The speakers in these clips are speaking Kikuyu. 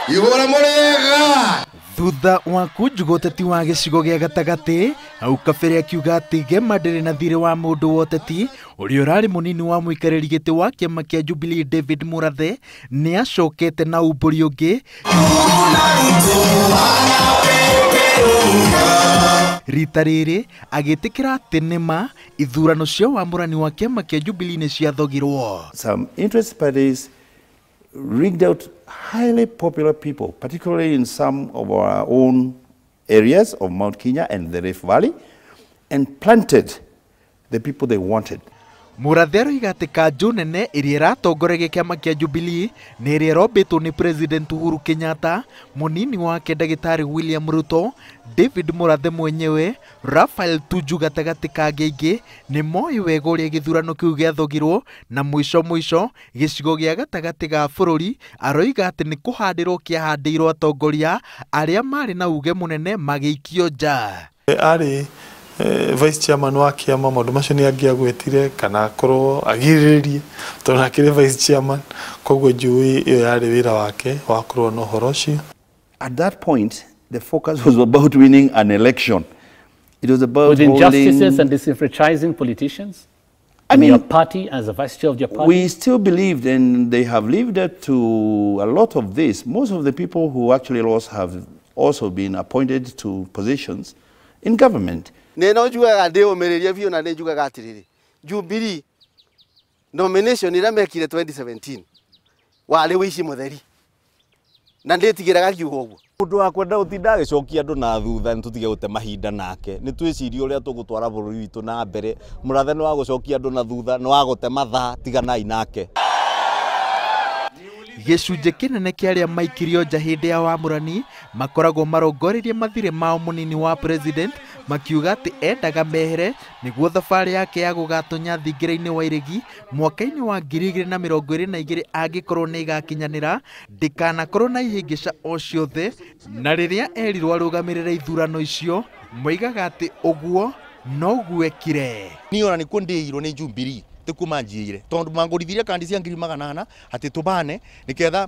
Igũra mũrĩega. Thutha wa kunjugwo ũteti wa gĩcigo gĩa gatagatĩ hau kabere akiuga atĩ Gema ndĩrĩ na thirĩ wa mũndũ wa ũteti ũrĩa ũrarĩ mũnini wa mũikarĩri gĩtĩ wa kĩama kĩa Jubilee David Murathe nĩ acokete na umbũri ũngĩ. Rita rĩrĩ agĩtĩkĩra atĩ nĩma ithurano cia wamũrani wa kĩama kĩa Jubilee nĩ ciathogirwo. Some interest parties rigged out highly popular people, particularly in some of our own areas of Mount Kenya and the Rift Valley, and planted the people they wanted. Murathe aroiga atĩ kanjũ nene ĩrĩa ĩratongoragia kĩama kĩa Jubilee nĩ ĩrĩa ĩrombĩtwo nĩ President Uhuru Kenyatta, mũnini wake ndagĩtarĩ William Ruto, David Murathe mwenyewe, Raphael Tuju gatagatĩ ka angĩ aingĩ nĩ moĩ wega ũrĩa gĩthurano kĩu gĩathogirwo na mũico mũico gĩcigo gĩa gatagatĩ ga bũrũri aroiga atĩ nĩ kũhandĩrwo kĩahandĩirwo atongoria arĩa marĩ na uge mũnene magĩikio nja. Arĩ vice chairman wa kĩama maũndũ macio nĩ angĩagwetire kana akorwo agirĩrĩrie tondũ akĩrĩ vice chairman, koguo njũĩ ĩyo yarĩ wĩra wake wa kũrũa na ũhoro ũcio. At that point, the focus was about winning an election. It was about with injustices and disenfranchising politicians. I mean, your party as a vice chair of your party. We still believed, and they have lived up to a lot of this. Most of the people who actually lost have also been appointed to positions in government. Neno njugaga ndĩũmĩrĩrie biũ na nĩ njugaga atĩrĩrĩ, Jubilee nomination ĩrĩa mekire 2017 warĩ wĩici mũtheri na ndĩtigĩraga kiugo ũguo. Mũndũ wa kwenda gũtinda agĩcokia andũ na thutha nĩ tũtige gũte mahinda nake, nĩ twĩcirie ũrĩa tũgũtwara bũrũri witũ na mbere. Mũrathe nĩ wa gũcokia andũ na thutha, nĩ wa gũte mathaa, tiganai nake. Gĩcunjĩ kĩnene kĩa arĩa maikirio nja hĩndĩ ya wamũrani makoragwo marongoreirie mathirĩ mao mũnini wa president makiuga atĩ endaga mehere nĩguo thabarĩ yake ya gũgatonya thingira-inĩ wa iregi mwaka-inĩ wa 2022 angĩkorwo nĩ ĩgakinyanĩra ndĩkanakorwo na ihĩngĩca o ciothe, na rĩrĩa erirwo arũgamĩrĩre ithurano icio moigaga atĩ ũguo noguo ekire. Niĩ ona nĩkuo ndĩirwo nĩ Jubilee tikuo manjiire tondu mangũrithirie kandi cia 800 atĩ tũbane nĩketha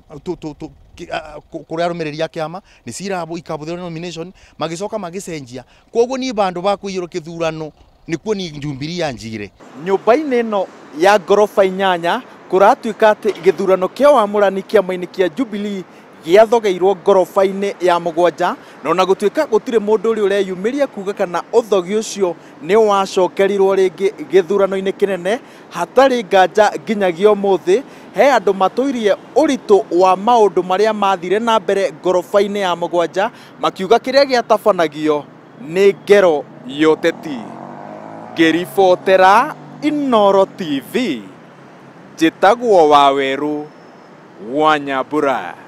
kũrĩa arũmĩrĩri a kĩama nĩ cirabũ ikabũthĩrwo nomination magĩcoka magĩcenjia, koguo niĩ bandũ ba kũiyũrwo kĩthurano nĩkuo niĩ Jubilee yanjiire. Nyũmba-inĩ ĩno ya ngoroba 8 kũratuĩka atĩ gĩthurano kĩa wamũrani kĩama-inĩ kĩa Jubilee gĩathogeirwo ngoroba-inĩ ya 7 na ona gũtuĩka gũtirĩ mũndũ ũrĩa ũreyumĩria kuga kana ũthogi ũcio nĩ wacokerirwo rĩngĩ gĩthurano-inĩ kĩnene, hatarĩ nganja nginyagia ũmũthĩ he andũ matũirie ũritũ wa maũndũ marĩa mathire na mbere ngoroba-inĩ ya 7 makiuga kĩrĩa gĩatabanagio nĩ ngero ya ũteti. Ngĩribotera Inooro TV, njĩtagwo Wawerũ wa Nyambura.